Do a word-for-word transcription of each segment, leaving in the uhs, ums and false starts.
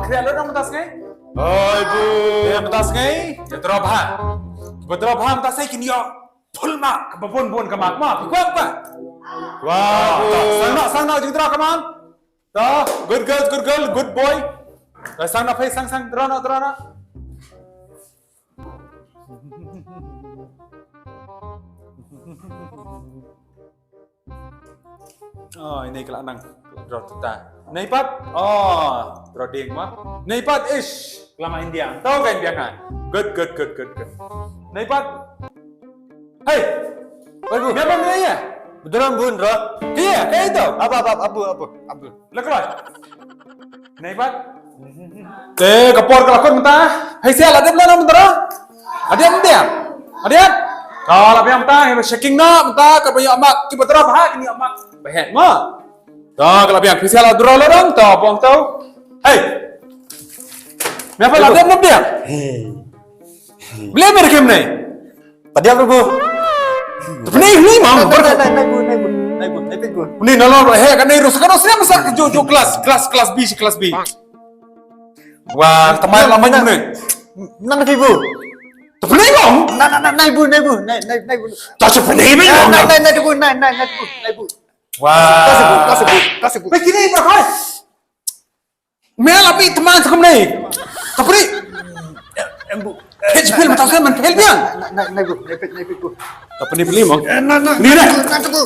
Khreh lut noh mynta sngi. Hai bu. Ïa mynta sngi. Ïa draw bha. Ba draw bha mynta sngi kin ïoh full mark, kaba bun bun ka mark mo. Phi kwah, phi kwah? Kwah bu. To, sang noh, sang noh jingdraw, come on. To, good girl, good girl, good boy. To, sang noh, phi sang, sang, draw noh, draw noh. Oh, ini ka la nang, ka la draw tata. Nai pat. Oh, draw ding ma. Nai pat, ish. Ka la ma India. Tau ka India kan. Good, good, good, good, good. Nai pat. Hey. Oi bu. Biar bang ya? Beneran bun, bro. Iya, kayak itu. Apa, apa, abu, abu, abu. Lekloi. Nai pat. Te ka por ka la kut mynta. Hai sia la dep la na mynta. La dep mynta. La dep. Ka la biang mynta, hai shaking na mynta, ka ba ïa mak, ki ba tra ba ha, ki ïa mak. Ba het ma. Ta ka la biang, hai sia la dro la dong, ta bong tau. Hai. Me apa la dep mynta? Hei. Beli mer kem nai. Padiap, Prabhu. Pynai, pynai, mam. Nai, nai, nai, nai, bu, nai, bu. Nai, bu, nai, bu. Pynai, nalor, he, kan nai, rus, kan rus, siapa sak, jo, jo, kelas, kelas, kelas B, kelas B. Wah, teman lama ni, pynai. Nang, nai, bu. Pynai, mam. Nai, nai, nai, nai, bu, nai, bu. Nai, nai, nai, bu. Tak, siapa ni, mam? Nai, nai, nai, bu, nai, nai, nai, bu, nai, bu. Wah. Kasih, bu, kasih, bu, kasih, bu. Pergi ni, Prabhu. Me la phi tymmen sa kumne. Ka phi. Em bu. Phi phi mynta sa man phi biang. Na na na bu, na phi na phi bu. Ka phi phi mo. Na na. Ni na. Na bu.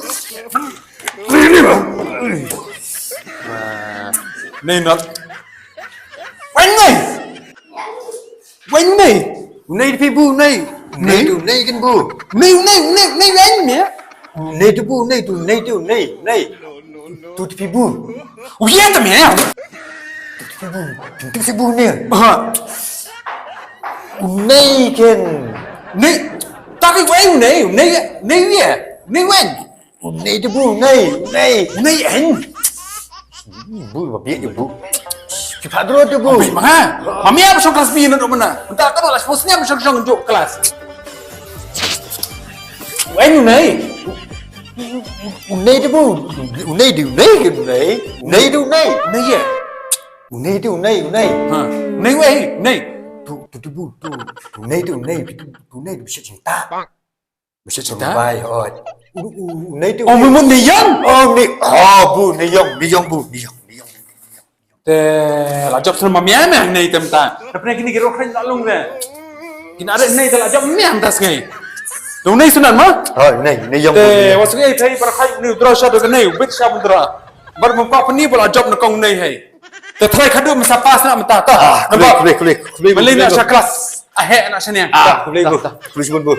Ni na. Wan ni. Wan ni. Nei phi bu nei. Nei tu nei ken bu. Nei nei nei nei wan ni. Nei tu bu nei tu nei tu nei nei. Tu tu phi bu. U ye ta me. Tu phi bu. Tu phi bu nei. Ha. Nei ken. Nei. Ta ki wan nei nei nei ye. Nei wan. U nei tu bu nei nei. Nei en. Bu ba biak ju bu. Ki phadro tu bu. Abi manga. Mami apa shong kelas bi na mana. Entah kau lah sepuluh senyap shong shong juk kelas. Wan u nei. U nei tu bu. U nei tu nei ke u nei. U nei tu nei. U nei ya. U nei tu nei u nei. Ha. Nei wei nei. Tu tu tu bu tu. U nei tu nei tu tu nei tu bisa cinta. Mesti cinta. Bai hot. U u u nei tu. Oh, mun mun nei yang. Oh nei. Oh bu nei yang nei yang bu nei yang nei yang. Te la jop sel ma mian mian nei tem ta. Tapi kini kiro kren tak long deh. Kini ada nei te la jop mian tas ngai. Tu nei sunan ma? Oh nei nei yang. Te wasu ngai thai para khai ni dra sha do nei bit sha mundra. Bar mun pa pani bala jop na kong nei hai. Te thai khadu masa pas na mata ta. Nampak. Klik klik klik. Beli na sha kelas. Ah he na sha niang. Ah klik bu. Klik bu.